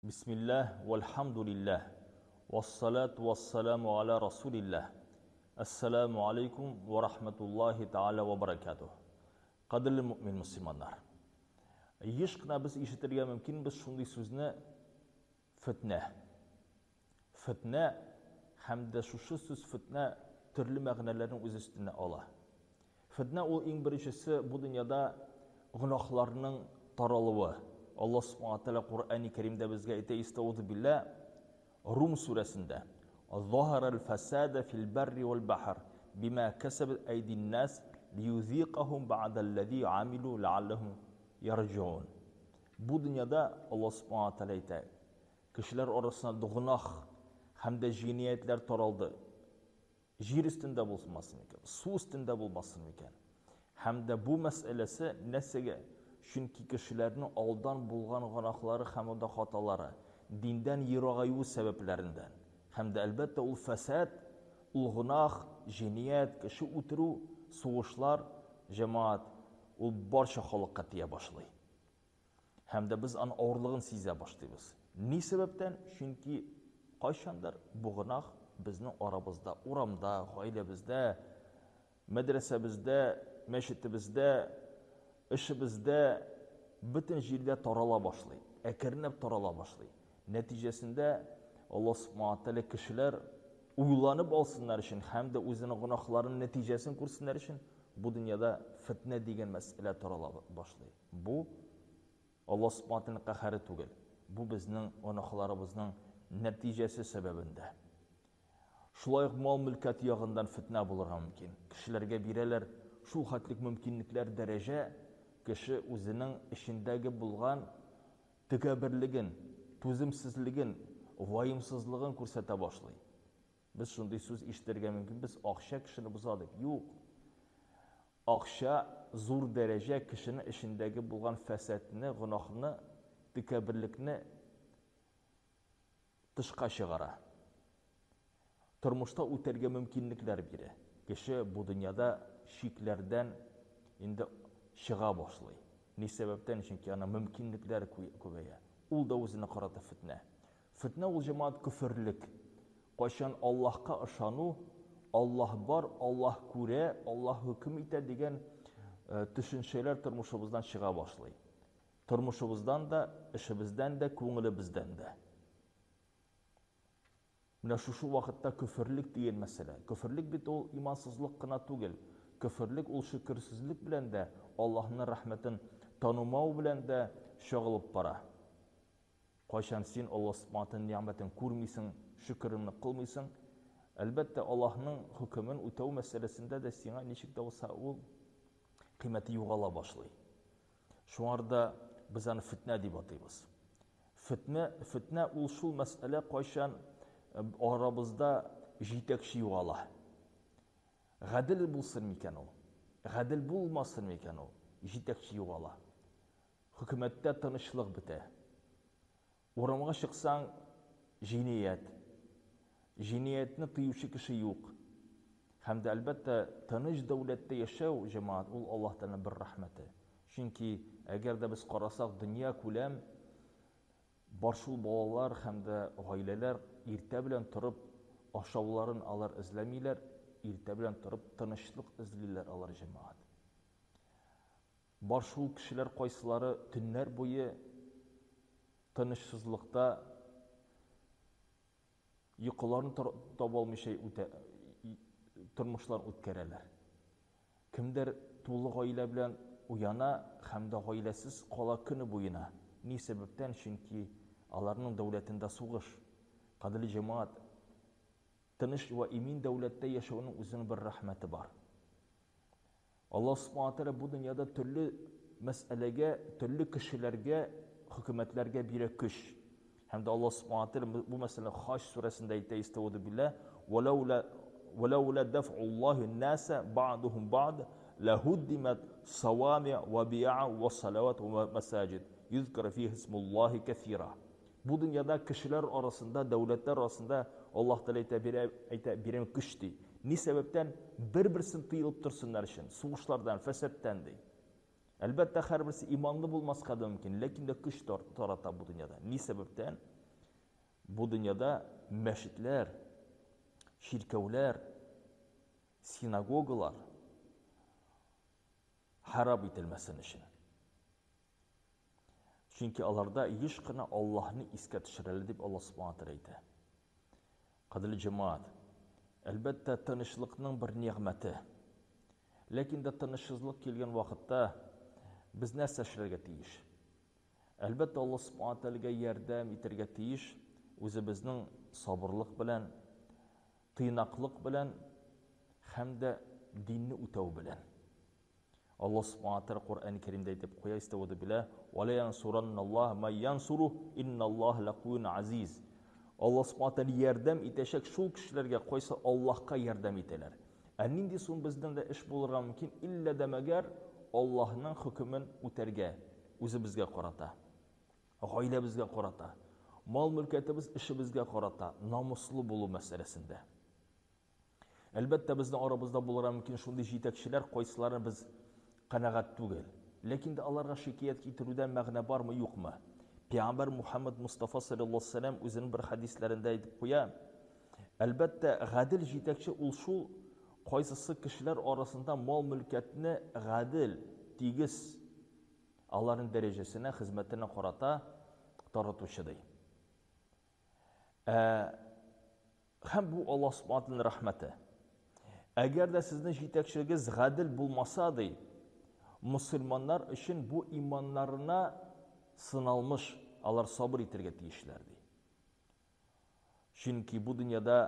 Бисмилләһ, вәлхәмдүлилләһ, вәссалату вәссәламу аля расулилләһ. Әссәламу алейкум вә рахматуллаһи тааля вә баракатуһ. Кадерле мөэмин мөселманнар! Еш кына без ишетергә мөмкинбез шундый сүзне фетнә. Фетнә һәм дә шушы сүз фетнә төрле мәгънәләрне үз өстенә ала. Фетнә ул иң беренчесе бу дөньяда гөнаһларның таралуы. Аллаһ Субхана Тәгалә Коръәни Кәримдә безгә әйтә, Истауду билла, Рум сүрәсендә, Заһарал фасада фил барри вал бахр бима касабат айдин нас лиюзикахум ба'даллази амилу лааллахум ярҗиун. Бу дөньяда Аллаһ Субхана Тәгалә әйтә, кешеләр арасында гөнаһ һәм дә җинаятьләр таралды. Җир өстендә булмасын микән, су өстендә булмасын микән? Һәм дә бу мәсьәләсе нәрсәгә? Чөнки кешеләрнең алдан булган гөнаһлары һәм дә хаталары, диндән ерагаюы сәбәпләрендән. Һәм дә, әлбәттә, ул фәсад, ул гөнаһ, җиният, кеше үтерү, сугышлар, җәмәгать, ул барча халыкка тия башлый. Һәм дә без аның авырлыгын сизә башлыйбыз. Ни сәбәптән? Чөнки кайчандыр бу гөнаһ безнең арабызда, урамда, гаиләбездә, мәдрәсәбездә, мәчетебездә, эшебездә, бөтен җирдә тарала башлый, әкренләп тарала башлый. Нәтиҗәсендә Аллаһ Субхана Тәгалә кешеләр уйланып алсыннар өчен һәм дә үзенең гөнаһларының нәтиҗәсен күрсеннәр өчен бу дөньяда фетнә дигән мәсьәлә тарала башлый. Бу, Аллаһ Субхана Тәгаләнең каһәре түгел, бу безнең гөнаһларыбызның нәтиҗәсе сәбәбендә. Шулай ук мал-мөлкәт ягыннан фетнә булырга мөмкин. Кешеләргә бирәләр шул хәтлек мөмкинлекләр, дәрәҗә, кеше үзенең эчендәге булган тәкәбберлеген, түземсезлеген, ваемсызлыгын күрсәтә башлый. Без шундый сүз ишетергә мөмкинбез, акча кешене боза дип. Юк. Акча, зур дәрәҗә кешенең эчендәге булган фәсадны, гөнаһны, тәкәбберлекне тышка чыгара. Тормышта үтәргә мөмкинлекләр бирә. Кеше бу дөньяда чикләрдән инде чыга башлый. Ни сәбәптән? Чөнки аның мөмкинлекләре күбәя. Ул да үзенә карата фетнә. Фетнә ул, җәмәгать, көферлек. Кайчан Аллаһка ышану, Аллаһ бар, Аллаһ күрә, Аллаһ хөкем итә дигән төшенчәләр тормышыбыздан чыга башлый. Тормышыбыздан да, эшебездән дә, күңелебездән дә. Менә шушы вакытта көферлек дигән мәсьәлә. Көферлек бит ул имансызлык кына түгел. Көферлек ул шөкерсезлек белән дә, Аллаһның рәхмәтен танымау белән дә чагылып бара. Кайчан син Аллаһ Субханәһү нигъмәтен күрмисең, шөкереңне кылмыйсың, әлбәттә, Аллаһның хөкемен үтәү мәсьәләсендә дә сиңа ничек тә булса ул кыйммәте югала башлый. Шуңар да без аны фетнә дип атыйбыз. Фетнә, фетнә ул шул мәсьәлә, кайчан э, арабызда җитәкче югала. Гадел булсын микән ул? Гадел булмасын микән ул? Җитәкче югала. Хөкүмәттә тынычлык бетә. Урамга чыксаң, җинаять. Җинаятьне тыючы кеше юк. Һәм дә, әлбәттә, тыныч дәүләттә яшәү, җәмәгать, ул Аллаһ Тәгаләнең бер рәхмәте. Чөнки, әгәр дә без карасак, дөнья күләм бар шул балалар һәм дә гаиләләр иртә белән торып ашауларын алар эзләмиләр, иртә белән торып тынычлык эзлиләр алар, җәмәгать. Бар шул кешеләр кайсылары төннәр буе тынычсызлыкта йокыларын таба алмыйча үтә, тормышларын үткәрәләр. Кемдер тулы гаилә белән уяна һәм дә гаиләсез кала көне буена. Ни сәбәптән? Чөнки аларның дәүләтендә сугыш. Кадерле җәмәгать, тыныч вә имин дәүләттә яшәүнең үзенең бер рәхмәте бар. Аллаһ Субхана Тәгалә бу дөньяда төрле мәсьәләгә, төрле кешеләргә, хөкүмәтләргә бирә көч. Һәм дә Аллаһ Субхана Тәгалә бу мәсьәләне Хаҗ сүрәсендә әйтә, Истауду билла, валаула валаула дафъуллаһи наса ба'духум бa'д лахуддимат савами ва би'a ва салават ва масаҗид юзкара фиха исмуллаһи кәсира. Бу дөньяда кешеләр арасында, дәүләтләр арасында Аллаһ Тәгалә әйтә, бирә, әйтә, бирәм көч ди. Ни сәбәптән? Бер-берсен тыелып торсыннар өчен, сугышлардан, фәсадтан ди. Әлбәттә, һәрберсе иманлы булмаска да мөмкин, ләкин дә көч тарата бу дөньяда. Ни сәбәптән? Бу дөньяда мәчетләр, чиркәүләр, синагогалар харап ителмәсен өчен. Чөнки аларда еш кына Аллаһны искә төшерәләр дип Аллаһ Субхану тәгалә әйтә. Кадерле җәмәгать, әлбәттә, тынычлыкның бер нигъмәте. Ләкин дә тынычсызлык килгән вакытта без нәрсә эшләргә тиеш? Әлбәттә, Аллаһ Субхану тәгаләгә ярдәм итәргә тиеш, үзебезнең сабырлык белән, тыйнаклык белән һәм дә динне үтәү белән. Аллаһ Субхану ва Тәгалә Коръән Кәримдә әйтеп куя, Истәүдә билә, «Ва ла янсуранналлаһ ма янсуру, инналлаһ лакуюн азиз». Аллаһ Субхану ва Тәгалә ярдәм итәчәк шул кешеләргә, кайсы Аллаһка ярдәм итәләр. Ә нинди соң бездән дә эш булырга мөмкин, иллә дә мәгәр Аллаһның хөкемен үтәргә, үзебезгә карата, гаиләбезгә карата, мал-мөлкәтебез, эшебезгә карата намуслы булу мәсьәләсендә. Әлбәттә, безнең арабызда булырга мөмкин шундый җитәкчеләр, кайсылары без канәгать түгел. Ләкин дә аларга шикаять китерүдә мәгънә бармы, юкмы? Пәйгамбәр Мухаммад Мустафа саллаллаһу алейһи вәсәлләм үзенең бер хәдисләрендә әйтеп куя, Әлбәттә, гадел җитәкче ул шул, кайсысы кешеләр арасында мал-мөлкәтне гадел, тигез, аларның дәрәҗәсенә, хезмәтенә карата таратучы, ди. Ә һәм бу Аллаһ Субхану рәхмәте. Әгәр дә сезнең җитәкчегез гадел булмаса, ди, мусульманнар өчен бу иманнарына сыналмыш, алар сабыр итәргә тиешләр, ди. Чөнки бу дөньяда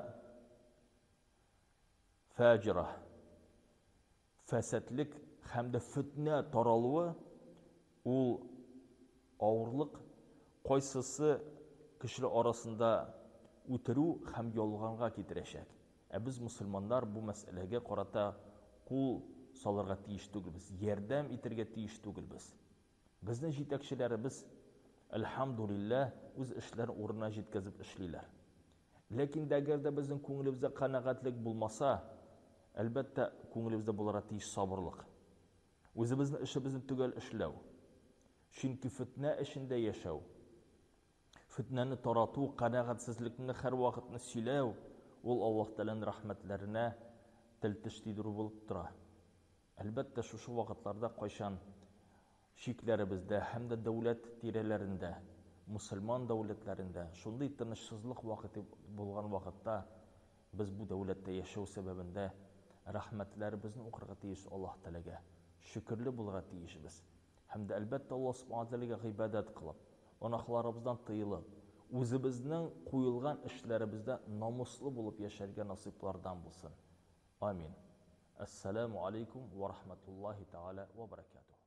фаҗира, Фәсадлек һәм дә фетнә таралуы ул авырлык, кайсысы кешеләр арасында үтерү һәм ялганга китерәчәк. Ә без мосылманнар бу мәсьәләгә карата кул салырга тиеш түгелбез, ярдәм итәргә тиеш түгелбез. Безнең җитәкчеләребез, әлхәмдүлилләһ, үз эшләрен урынына җиткезеп эшлиләр. Ләкин дә әгәр дә безнең күңелебездә канәгатьлек булмаса, әлбәттә, күңелебездә булырга тиеш сабырлык. Үзебезнең эшебезне төгәл эшләү. Чөнки фетнә эчендә яшәү, фетнәне тарату, канәгатьсезлекне һәрвакытны сөйләү, ул Аллаһ Тәгаләнең рәхмәтләренә тел-теш тидерү булып тора. Әлбәттә, шушы вакытларда кайчан чикләребездә һәм дә дәүләт тирәләрендә, мөселман дәүләтләрендә шундый тынычсызлык вакыты булган вакытта без бу дәүләттә яшәү сәбәбендә рәхмәтләребезне укырга тиеш Аллаһ Тәгаләгә, шөкерле булырга тиешбез. Һәм дә, әлбәттә, Аллаһ Субхана Тәгаләгә гыйбадәт кылып, гөнаһларыбыздан тыелып, үзебезнең куелган эшләребездә намуслы булып яшәргә насыйплардан булсын. Амин. Әссәләмү алейкум вә рахматуллаһи тәгалә вә бәрәкәтүһ.